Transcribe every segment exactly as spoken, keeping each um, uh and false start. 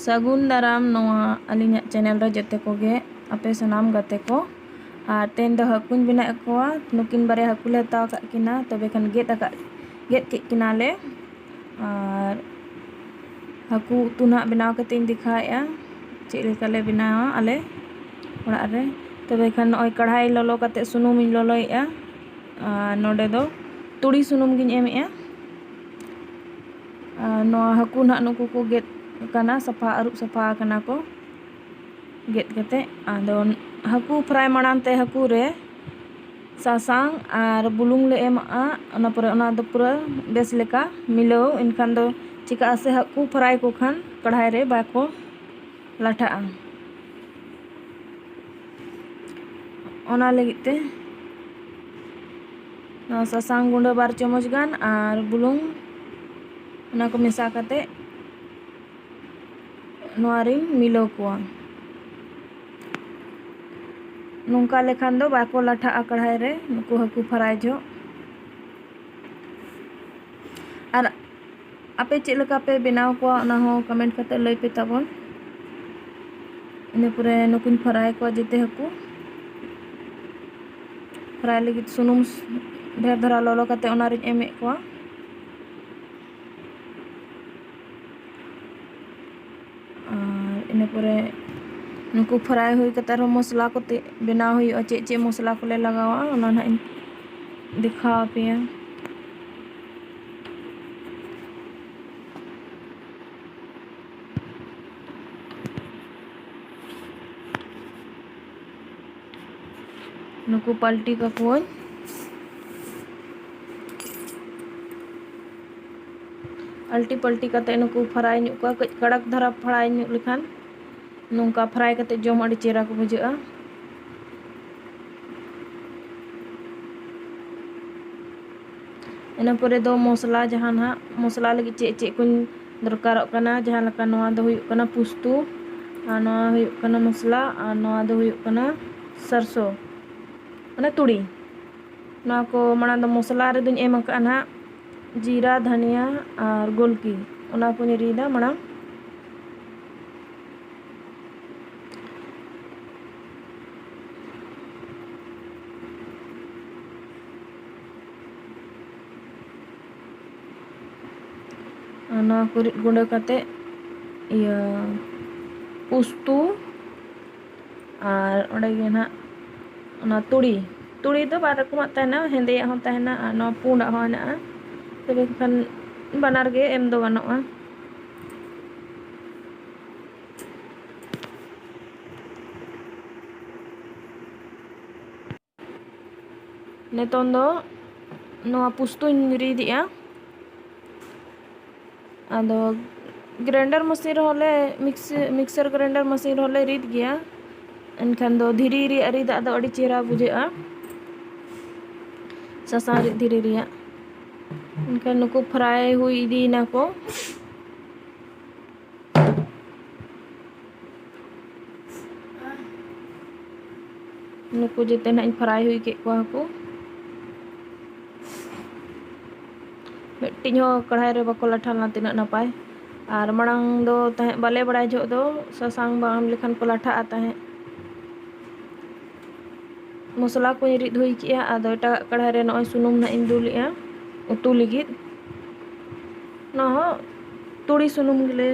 ᱥᱟᱹᱜᱩᱱ ᱫᱟᱨᱟᱢ ᱱᱚᱣᱟ ᱟᱹᱞᱤᱧᱟᱜ ᱪᱮᱱᱮᱞ ᱨᱮ ᱡᱚᱛᱚ ᱠᱚᱜᱮ, ᱟᱯᱮ ᱥᱟᱱᱟᱢ ᱜᱟᱛᱮ ᱠᱚ᱾ ᱟᱨ ᱛᱮᱦᱮᱧ ᱫᱚ ᱦᱟᱹᱠᱩᱧ ᱵᱮᱱᱟᱣᱮᱫ ᱠᱚᱣᱟ᱾ ᱱᱩᱠᱤᱱ ᱵᱟᱨᱭᱟ ᱦᱟᱹᱠᱩ ᱞᱮ ᱦᱟᱛᱟᱣ ᱟᱠᱟᱫ ᱠᱤᱱᱟ, ᱛᱚᱵᱮ ᱠᱷᱟᱱ ᱜᱮᱫ ᱟᱠᱟᱫ, ᱜᱮᱫ ᱠᱮᱫ ᱠᱤᱱᱟᱞᱮ᱾ ᱟᱨ ᱦᱟᱹᱠᱩ ᱩᱛᱩ ᱱᱟᱦᱟᱜ ᱵᱮᱱᱟᱣ ᱠᱟᱛᱮ ᱤᱧ ᱫᱮᱠᱷᱟᱣᱮᱫᱼᱟ, ᱪᱮᱫ ᱞᱮᱠᱟ ᱞᱮ ᱵᱮᱱᱟᱣᱟ ᱟᱞᱮ ᱚᱲᱟᱜ ᱨᱮ᱾ ᱛᱚᱵᱮ ᱠᱷᱟᱱ ᱱᱚᱜᱼᱚᱭ ᱠᱟᱲᱦᱟᱭ ᱞᱚᱞᱚ ᱠᱟᱛᱮ ᱥᱩᱱᱩᱢᱤᱧ ᱞᱚᱞᱚᱭᱮᱫᱼᱟ᱾ ᱟᱨ ᱱᱚᱰᱮ ᱫᱚ ᱛᱩᱲᱤ ᱥᱩᱱᱩᱢ ᱜᱤᱧ ᱮᱢᱮᱫᱼᱟ᱾ ᱟᱨ ᱱᱚᱣᱟ ᱦᱟᱹᱠᱩ ᱱᱟᱦᱟᱜ ᱱᱩᱠᱩ ᱠᱚ ᱜᱮᱫ ᱟᱠᱟᱱᱟ, ᱥᱟᱯᱷᱟ, ᱟᱹᱨᱩᱵ ᱥᱟᱯᱷᱟ ᱟᱠᱟᱱᱟ ᱠᱚ ᱜᱮᱫ ᱠᱟᱛᱮ᱾ ᱟᱫᱚ ᱦᱟᱹᱠᱩ ᱯᱷᱨᱟᱭ ᱢᱟᱲᱟᱝ ᱛᱮ ᱦᱟᱹᱠᱩ ᱨᱮ ᱥᱟᱥᱟᱝ ᱟᱨ ᱵᱩᱞᱩᱝ ᱞᱮ ᱮᱢᱟᱜᱼᱟ᱾ ᱚᱱᱟ ᱯᱚᱨᱮ ᱚᱱᱟ ᱫᱚ ᱯᱩᱨᱟᱹ ᱵᱮᱥ ᱞᱮᱠᱟ ᱢᱤᱞᱟᱹᱣ, ᱮᱱᱠᱷᱟᱱ ᱫᱚ ᱪᱤᱠᱟᱹᱜᱼᱟ ᱥᱮ, ᱦᱟᱹᱠᱩ ᱯᱷᱨᱟᱭ ᱠᱚ ᱠᱷᱟᱱ ᱠᱟᱲᱦᱟᱭ ᱨᱮ ᱵᱟᱠᱚ ᱞᱟᱴᱷᱟᱜᱼᱟ᱾ ᱚᱱᱟ ᱞᱟᱹᱜᱤᱫ ᱛᱮ ᱱᱚᱣᱟ ᱥᱟᱥᱟᱝ ᱜᱩᱸᱰᱟᱹ ᱵᱟᱨ ᱪᱟᱢᱚᱪ ᱜᱟᱱ ᱟᱨ ᱵᱩᱞᱩᱝ, ᱚᱱᱟ ᱠᱚ ᱢᱮᱥᱟ ᱠᱟᱛᱮ ᱱᱚᱣᱟ ᱨᱤᱧ ᱢᱤᱞᱟᱹᱣ ᱠᱚᱣᱟ᱾ ᱱᱚᱝᱠᱟ ᱞᱮᱠᱷᱟᱱ ᱫᱚ ᱵᱟᱠᱚ ᱞᱟᱴᱷᱟᱜᱼᱟ ᱠᱟᱲᱦᱟᱭ ᱨᱮ, ᱱᱩᱠᱩ ᱦᱟᱹᱠᱩ ᱯᱷᱨᱟᱭ ᱡᱚᱦᱚᱜ᱾ ᱟᱨ ᱟᱯᱮ ᱪᱮᱫ ᱞᱮᱠᱟ ᱯᱮ ᱵᱮᱱᱟᱣ ᱠᱚᱣᱟ, ᱚᱱᱟ ᱦᱚᱸ ᱠᱚᱢᱮᱱᱴ ᱠᱟᱛᱮ ᱞᱟᱹᱭ ᱯᱮ ᱛᱟᱵᱚᱱ᱾ ᱤᱱᱟᱹ ᱯᱚᱨᱮ ᱱᱩᱠᱩᱧ ᱯᱷᱨᱟᱭ ᱠᱚᱣᱟ ᱡᱮᱛᱮ ᱦᱟᱹᱠᱩ᱾ ᱯᱷᱨᱟᱭ ᱞᱟᱹᱜᱤᱫ ᱥᱩᱱᱩᱢ ᱰᱷᱮᱨ ᱫᱷᱟᱨᱟ ᱞᱚᱞᱚ ᱠᱟᱛᱮ ᱚᱱᱟ ᱨᱤᱧ ᱮᱢᱮᱫ ᱠᱚᱣᱟ᱾ ᱟᱨ ᱤᱱᱟᱹ ᱯᱚᱨᱮ ᱱᱩᱠᱩ ᱯᱷᱨᱟᱭ ᱦᱩᱭ ᱠᱟᱛᱮ ᱟᱨᱦᱚᱸ ᱢᱚᱥᱞᱟ ᱠᱚ ᱛᱮ-, ᱵᱮᱱᱟᱣ ᱦᱩᱭᱩᱜᱼᱟ᱾ ᱪᱮᱫ ᱪᱮᱫ ᱢᱚᱥᱞᱟ ᱠᱚᱞᱮ ᱞᱟᱜᱟᱣᱟ, ᱚᱱᱟ ᱱᱟᱦᱟᱜ ᱤᱧ ᱫᱮᱠᱷᱟᱣ ᱟᱯᱮᱭᱟ᱾ ᱱᱩᱠᱩ ᱯᱟᱞᱴᱤ ᱠᱟᱠᱚᱣᱟᱹᱧ᱾ ᱟᱞᱴᱤ ᱯᱟᱞᱴᱤ ᱠᱟᱛᱮ ᱱᱩᱠᱩ ᱯᱷᱨᱟᱭ ᱧᱚᱜ ᱠᱚᱣᱟ, ᱠᱟᱹᱡ ᱠᱟᱲᱟᱠ ᱫᱷᱟᱨᱟ ᱯᱷᱨᱟᱭ ᱧᱚᱜ ᱞᱮᱠᱷᱟᱱ, ᱱᱚᱝᱠᱟ ᱯᱷᱨᱟᱭ ᱠᱟᱛᱮ ᱡᱚᱢ ᱟᱹᱰᱤ ᱪᱮᱦᱨᱟ ᱠᱚ ᱵᱩᱡᱷᱟᱹᱜᱼᱟ᱾ ᱤᱱᱟᱹ ᱯᱚᱨᱮ ᱫᱚ ᱢᱚᱥᱞᱟ, ᱡᱟᱦᱟᱸ ᱱᱟᱦᱟᱜ ᱢᱚᱥᱞᱟ ᱞᱟᱹᱜᱤᱫ ᱪᱮᱫ ᱪᱮᱫ ᱠᱚᱧ ᱫᱚᱨᱠᱟᱨᱚᱜ ᱠᱟᱱᱟ, ᱡᱟᱦᱟᱸ ᱞᱮᱠᱟ ᱱᱚᱣᱟ ᱫᱚ ᱦᱩᱭᱩᱜ ᱠᱟᱱᱟ ᱯᱩᱥᱛᱩ, ᱟᱨ ᱱᱚᱣᱟ ᱦᱩᱭᱩᱜ ᱠᱟᱱᱟ ᱢᱚᱥᱞᱟ, ᱟᱨ ᱱᱚᱣᱟ ᱫᱚ ᱦᱩᱭᱩᱜ ᱠᱟᱱᱟ ᱥᱟᱨᱥᱚ, ᱢᱟᱱᱮ ᱛᱩᱲᱤ᱾ ᱱᱚᱣᱟ ᱠᱚ ᱢᱟᱲᱟᱝ ᱫᱚ ᱢᱚᱥᱞᱟ ᱨᱮᱫᱚᱧ ᱮᱢ ᱟᱠᱟᱫᱼᱟ ᱱᱟᱦᱟᱜ ᱡᱤᱨᱟ, ᱫᱷᱟᱱᱤᱭᱟ ᱟᱨ ᱜᱳᱞᱠᱤ, ᱚᱱᱟ ᱠᱚᱧ ᱨᱤᱫᱟ ᱢᱟᱲᱟᱝ᱾ ᱱᱚᱣᱟ ᱠᱚ ᱨᱤᱫ ᱜᱩᱸᱰᱟᱹ ᱠᱟᱛᱮ, ᱤᱭᱟᱹ, ᱯᱩᱥᱛᱩ ᱟᱨ ᱚᱸᱰᱮ ᱜᱮ ᱱᱟᱦᱟᱜ ᱚᱱᱟ ᱛᱩᱲᱤ᱾ ᱛᱩᱲᱤ ᱫᱚ ᱵᱟᱨ ᱨᱚᱠᱚᱢᱟᱜ ᱛᱟᱦᱮᱱᱟ, ᱦᱮᱸᱫᱮᱭᱟᱜ ᱦᱚᱸ ᱛᱟᱦᱮᱱᱟ ᱟᱨ ᱱᱚᱣᱟ ᱯᱩᱸᱰᱟᱜ ᱦᱚᱸ ᱦᱮᱱᱟᱜᱼᱟ᱾ ᱛᱚᱵᱮ ᱠᱷᱟᱱ ᱵᱟᱱᱟᱨ ᱜᱮ ᱮᱢ ᱫᱚ ᱜᱟᱱᱚᱜᱼᱟ᱾ ᱱᱤᱛᱚᱝ ᱫᱚ ᱱᱚᱣᱟ ᱯᱩᱥᱛᱩᱧ ᱨᱤᱫᱮᱜᱼᱟ᱾ ᱟᱫᱚ grinder machine ᱨᱮᱦᱚᱸ ᱞᱮ, mix-, mixer grinder machine ᱨᱮᱦᱚᱸ ᱞᱮ ᱨᱤᱫ ᱜᱮᱭᱟ᱾ ᱮᱱᱠᱷᱟᱱ ᱫᱚ ᱫᱷᱤᱨᱤ ᱨᱮᱭᱟᱜ ᱨᱤᱫᱟᱜ ᱫᱚ ᱟᱹᱰᱤ ᱪᱮᱦᱨᱟ ᱵᱩᱡᱷᱟᱹᱜᱼᱟ, ᱥᱟᱥᱟᱝ ᱨᱤᱫ ᱫᱷᱤᱨᱤ ᱨᱮᱭᱟᱜ᱾ ᱮᱱᱠᱷᱟᱱ ᱱᱩᱠᱩ fry ᱦᱩᱭ ᱤᱫᱤᱭᱮᱱᱟ ᱠᱚ᱾ ᱱᱩᱠᱩ ᱡᱮᱛᱮ ᱱᱟᱦᱟᱜ ᱤᱧ fry ᱦᱩᱭ ᱠᱮᱫ ᱠᱚᱣᱟ ᱦᱟᱹᱠᱩ᱾ ᱢᱤᱫᱴᱤᱡ ᱦᱚᱸ ᱠᱟᱲᱦᱟᱭ ᱨᱮ ᱵᱟᱠᱚ ᱞᱟᱴᱷᱟ ᱞᱮᱱᱟ, ᱛᱤᱱᱟᱹᱜ ᱱᱟᱯᱟᱭ᱾ ᱟᱨ ᱢᱟᱲᱟᱝ ᱫᱚ ᱛᱟᱦᱮᱸᱫ ᱵᱟᱞᱮ ᱵᱟᱲᱟᱭ ᱡᱚᱦᱚᱜ ᱫᱚ ᱥᱟᱥᱟᱝ ᱵᱟᱝ ᱮᱢ ᱞᱮᱠᱷᱟᱱ ᱠᱚ ᱞᱟᱴᱷᱟᱜᱼᱟ ᱛᱟᱦᱮᱸᱫ᱾ ᱢᱚᱥᱞᱟ ᱠᱚᱧ ᱨᱤᱫ ᱦᱩᱭ ᱠᱮᱜᱼᱟ, ᱟᱫᱚ ᱮᱴᱟᱜᱟᱜ ᱠᱟᱲᱦᱟᱭ ᱨᱮ ᱱᱚᱜᱼᱚᱭ ᱥᱩᱱᱩᱢ ᱱᱟᱦᱟᱜ ᱤᱧ ᱫᱩᱞᱮᱜᱼᱟ ᱩᱛᱩ ᱞᱟᱹᱜᱤᱫ᱾ ᱱᱚᱣᱟ ᱦᱚᱸ ᱛᱩᱲᱤ ᱥᱩᱱᱩᱢ ᱜᱮᱞᱮ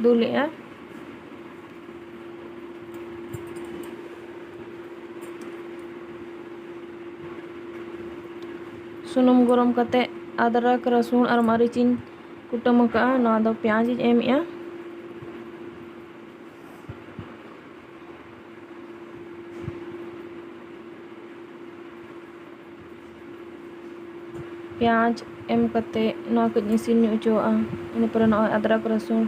ᱫᱩᱞᱮᱜᱼᱟ᱾ ᱥᱩᱱᱩᱢ ᱜᱚᱨᱚᱢ ᱠᱟᱛᱮ ᱟᱫᱨᱟᱠ, ᱨᱟᱹᱥᱩᱱ ᱟᱨ ᱢᱟᱹᱨᱤᱪ ᱤᱧ ᱠᱩᱴᱟᱹᱢ ᱟᱠᱟᱫᱼᱟ᱾ ᱱᱚᱣᱟ ᱫᱚ ᱯᱮᱸᱭᱟᱡᱽ ᱤᱧ ᱮᱢᱮᱜᱼᱟ᱾ ᱯᱮᱸᱭᱟᱡᱽ ᱮᱢ ᱠᱟᱛᱮ ᱱᱚᱣᱟ ᱠᱚᱧ ᱤᱥᱤᱱ ᱧᱚᱜ ᱦᱚᱪᱚᱣᱟᱜᱼᱟ᱾ ᱤᱱᱟᱹ ᱯᱚᱨᱮ ᱱᱚᱜᱼᱚᱭ ᱟᱫᱨᱟᱠ, ᱨᱟᱹᱥᱩᱱ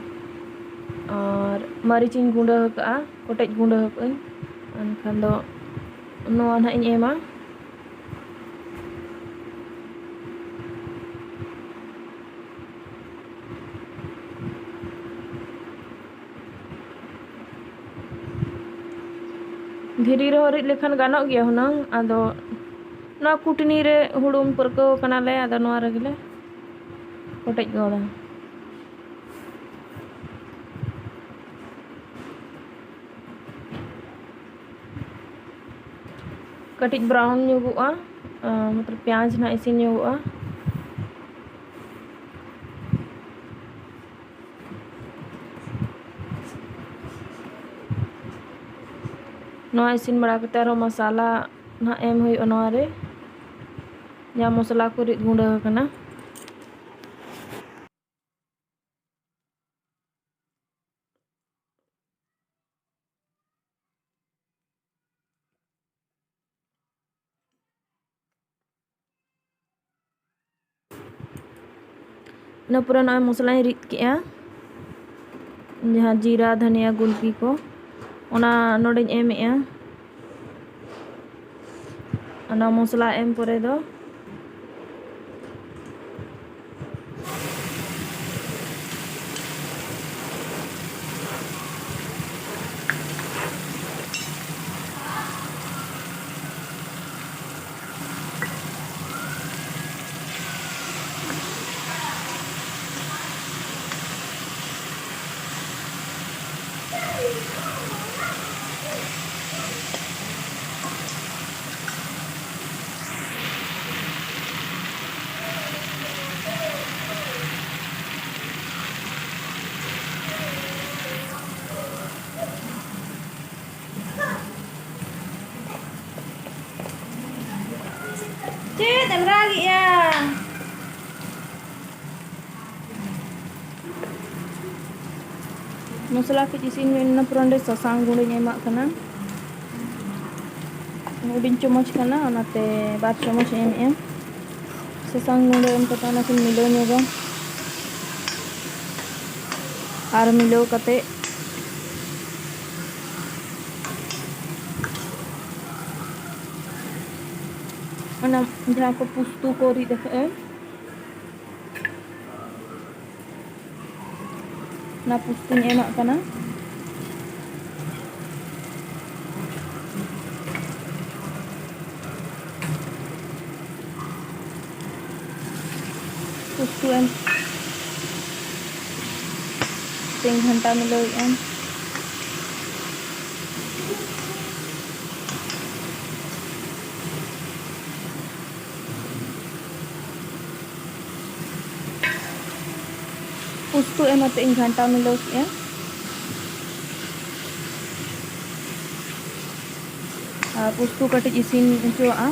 ᱟᱨ ᱢᱟᱹᱨᱤᱪ ᱤᱧ ᱜᱩᱸᱰᱟᱹ ᱟᱠᱟᱫᱼᱟ, ᱠᱚᱴᱮᱡ ᱜᱩᱸᱰᱟᱹ ᱟᱠᱟᱫᱼᱟᱹᱧ᱾ ᱮᱱᱠᱷᱟᱱ ᱫᱚ ᱱᱚᱣᱟ ᱱᱟᱦᱟᱜ ᱤᱧ ᱮᱢᱟ᱾ ᱫᱷᱤᱨᱤ ᱨᱮᱦᱚᱸ ᱨᱤᱫ ᱞᱮᱠᱷᱟᱱ ᱜᱟᱱᱚᱜ ᱜᱮᱭᱟ ᱦᱩᱱᱟᱹᱝ, ᱟᱫᱚ ᱱᱚᱣᱟ ᱠᱩᱴᱱᱤ ᱨᱮ ᱦᱩᱲᱩᱝ ᱯᱟᱹᱨᱠᱟᱹᱣ ᱠᱟᱱᱟᱞᱮ, ᱟᱫᱚ ᱱᱚᱣᱟ ᱨᱮᱜᱮ ᱞᱮ ᱠᱚᱴᱮᱡ ᱜᱚᱫᱟ᱾ ᱠᱟᱹᱴᱤᱡ brown ᱧᱚᱜᱚᱜᱼᱟ, ᱟᱸ, ᱢᱚᱛᱞᱚᱵ ᱯᱮᱸᱭᱟᱡᱽ ᱱᱟᱦᱟᱜ ᱤᱥᱤᱱ ᱧᱚᱜᱚᱜᱼᱟ᱾ ᱱᱚᱣᱟ ᱤᱥᱤᱱ ᱵᱟᱲᱟ ᱠᱟᱛᱮ ᱟᱨᱦᱚᱸ ᱢᱟᱥᱟᱞᱟ ᱱᱟᱦᱟᱜ ᱮᱢ ᱦᱩᱭᱩᱜᱼᱟ ᱱᱚᱣᱟ ᱨᱮ᱾ ᱡᱟᱦᱟᱸ ᱢᱚᱥᱞᱟ ᱠᱚ ᱨᱤᱫ ᱜᱩᱸᱰᱟᱹ ᱟᱠᱟᱱᱟ᱾ ᱤᱱᱟᱹ ᱯᱚᱨᱮ ᱱᱚᱜᱼᱚᱭ ᱢᱚᱥᱞᱟᱧ ᱨᱤᱫ ᱠᱮᱜᱼᱟ, ᱡᱟᱦᱟᱸ ᱡᱤᱨᱟ, ᱫᱷᱟᱱᱤᱭᱟ, ᱜᱩᱞᱠᱤ ᱠᱚ, ᱚᱱᱟ ᱱᱚᱰᱮᱧ ᱮᱢᱮᱜᱼᱟ᱾ ᱚᱱᱟ ᱢᱚᱥᱞᱟ ᱮᱢ ᱯᱚᱨᱮ ᱫᱚ ᱪᱮᱫ ᱮᱢ ᱨᱟᱜᱮᱜᱼᱟ? ᱢᱚᱥᱞᱟ ᱠᱟᱹᱡ ᱤᱥᱤᱱ ᱧᱚᱜ ᱮᱱᱟ, ᱯᱩᱨᱟᱹ ᱚᱸᱰᱮ ᱥᱟᱥᱟᱝ ᱜᱩᱸᱰᱟᱹᱧ ᱮᱢᱟᱜ ᱠᱟᱱᱟ᱾ ᱦᱩᱰᱤᱧ ᱪᱟᱢᱚᱪ ᱠᱟᱱᱟ, ᱚᱱᱟᱛᱮ ᱵᱟᱨ ᱪᱟᱢᱚᱪ ᱮᱢᱮᱜᱼᱟ᱾ ᱥᱟᱥᱟᱝ ᱜᱩᱸᱰᱟᱹ ᱮᱢ ᱠᱟᱛᱮ ᱚᱱᱟ ᱠᱚᱧ ᱢᱤᱞᱟᱹᱣ ᱧᱚᱜᱟ᱾ ᱟᱨ ᱢᱤᱞᱟᱹᱣ ᱠᱟᱛᱮ ᱚᱱᱟ ᱡᱟᱦᱟᱸ ᱠᱚ ᱯᱩᱥᱛᱩ ᱠᱚ ᱨᱤᱫ ᱟᱠᱟᱫᱼᱟ, ᱚᱱᱟ ᱯᱩᱥᱛᱩᱧ ᱮᱢᱟᱜ ᱠᱟᱱᱟ᱾ ᱯᱩᱥᱛᱩ ᱮᱢ ᱛᱮᱧ ᱜᱷᱟᱱᱴᱟ ᱢᱤᱞᱟᱹᱣᱮᱫᱼᱟ᱾ ᱯᱩᱥᱛᱩ ᱮᱢ ᱟᱛᱮ ᱤᱧ ᱜᱷᱟᱱᱴᱟ ᱢᱤᱞᱟᱹᱣ ᱠᱮᱜᱼᱟ᱾ ᱟᱨ ᱯᱳᱥᱛᱳ ᱠᱟᱹᱴᱤᱡ ᱤᱥᱤᱱ ᱦᱚᱪᱚᱣᱟᱜᱼᱟ᱾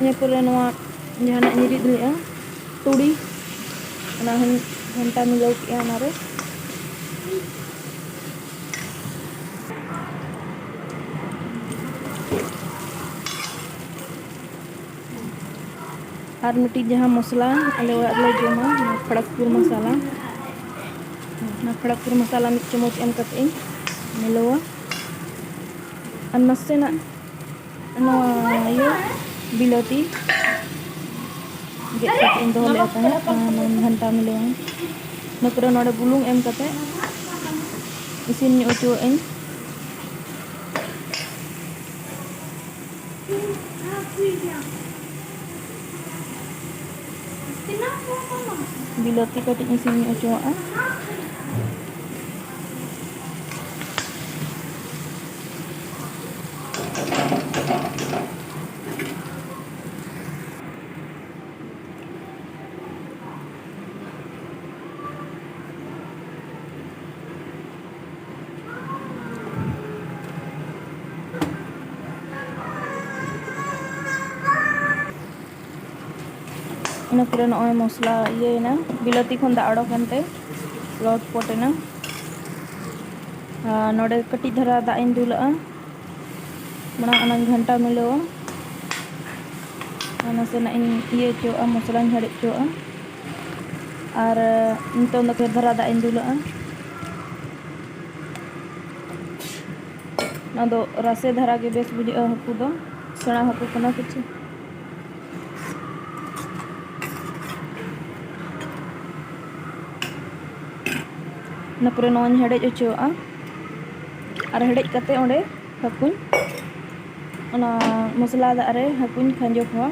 ᱤᱱᱟᱹ ᱯᱚᱨᱮ ᱱᱚᱣᱟ ᱡᱟᱦᱟᱱᱟᱜ ᱤᱧ ᱨᱤᱫ ᱞᱮᱫᱼᱟ, ᱛᱩᱲᱤ, ᱚᱱᱟ ᱦᱚᱸᱧ ᱜᱷᱟᱱᱴᱟ ᱢᱤᱞᱟᱹᱣ ᱠᱮᱫᱼᱟ ᱚᱱᱟᱨᱮ᱾ ᱟᱨ ᱢᱤᱫᱴᱤᱡ ᱡᱟᱦᱟᱸ ᱢᱚᱥᱞᱟ ᱟᱞᱮ ᱚᱲᱟᱜ ᱨᱮᱞᱮ ᱡᱚᱢᱟ, ᱚᱱᱟ ᱠᱷᱚᱲᱚᱜᱽᱯᱩᱨ ᱢᱚᱥᱟᱞᱟ, ᱚᱱᱟ ᱠᱷᱚᱲᱚᱜᱽᱯᱩᱨ ᱢᱚᱥᱟᱞᱟ ᱢᱤᱫ ᱪᱟᱢᱚᱪ ᱮᱢ ᱠᱟᱛᱮ ᱤᱧ ᱢᱤᱞᱟᱹᱣᱟ᱾ ᱟᱨ ᱱᱟᱥᱮᱱᱟᱜ ᱱᱚᱣᱟ ᱤᱭᱟᱹ ᱵᱤᱞᱟᱹᱛᱤ ᱜᱮᱫ ᱠᱟᱛᱮ ᱤᱧ ᱫᱚᱦᱚ ᱞᱮᱫᱼᱟ ᱛᱟᱦᱮᱸᱫ, ᱟᱨ ᱱᱚᱣᱟᱧ ᱜᱷᱟᱱᱴᱟ ᱢᱤᱞᱟᱹᱣᱟ᱾ ᱤᱱᱟᱹ ᱯᱚᱨᱮ ᱱᱚᱰᱮ ᱵᱩᱞᱩᱝ ᱮᱢ ᱠᱟᱛᱮ ᱤᱥᱤᱱ ᱧᱚᱜ ᱦᱚᱪᱚᱣᱟᱜ ᱟᱹᱧ᱾ ᱵᱤᱞᱟᱹᱛᱤ ᱠᱟᱹᱴᱤᱡ ᱤᱥᱤᱱ ᱧᱚᱜ ᱦᱚᱪᱚᱣᱟᱜᱼᱟ᱾ ᱤᱱᱟᱹ ᱯᱚᱨᱮ ᱱᱚᱜᱼᱚᱭ ᱢᱚᱥᱞᱟ ᱤᱭᱟᱹᱭᱮᱱᱟ, ᱵᱤᱞᱟᱹᱛᱤ ᱠᱷᱚᱱ ᱫᱟᱜ ᱚᱰᱚᱠ ᱮᱱᱛᱮ ᱞᱚᱴᱯᱚᱴ ᱮᱱᱟ᱾ ᱟᱨ ᱱᱚᱰᱮ ᱠᱟᱹᱴᱤᱡ ᱫᱷᱟᱨᱟ ᱫᱟᱜ ᱤᱧ ᱫᱩᱞᱟᱜᱼᱟ, ᱢᱟᱲᱟᱝ ᱚᱱᱟᱧ ᱜᱷᱟᱱᱴᱟ ᱢᱤᱞᱟᱹᱣᱟ᱾ ᱟᱨ ᱱᱟᱥᱮᱱᱟᱜ ᱤᱧ ᱤᱭᱟᱹ ᱦᱚᱪᱚᱣᱟᱜᱼᱟ, ᱢᱚᱥᱞᱟᱧ ᱦᱮᱰᱮᱡ ᱦᱚᱪᱚᱣᱟᱜᱼᱟ᱾ ᱟᱨ ᱱᱤᱛᱚᱝ ᱫᱚ ᱰᱷᱮᱨ ᱫᱷᱟᱨᱟ ᱫᱟᱜ ᱤᱧ ᱫᱩᱞᱟᱜᱼᱟ᱾ ᱚᱱᱟ ᱫᱚ ᱨᱟᱥᱮ ᱫᱷᱟᱨᱟ ᱜᱮ ᱵᱮᱥ ᱵᱩᱡᱷᱟᱹᱜᱼᱟ ᱦᱟᱹᱠᱩ ᱫᱚ, ᱥᱮᱬᱟ ᱦᱟᱹᱠᱩ ᱠᱟᱱᱟ ᱠᱤᱪᱷᱩ᱾ ᱤᱱᱟᱹ ᱯᱚᱨᱮ ᱱᱚᱣᱟᱧ ᱦᱮᱰᱮᱡ ᱦᱚᱪᱚᱣᱟᱜᱼᱟ᱾ ᱟᱨ ᱦᱮᱰᱮᱡ ᱠᱟᱛᱮ ᱚᱸᱰᱮ ᱦᱟᱹᱠᱩᱧ, ᱚᱱᱟ ᱢᱚᱥᱞᱟ ᱫᱟᱜ ᱨᱮ ᱦᱟᱹᱠᱩᱧ ᱠᱷᱟᱸᱡᱚ ᱠᱚᱣᱟ᱾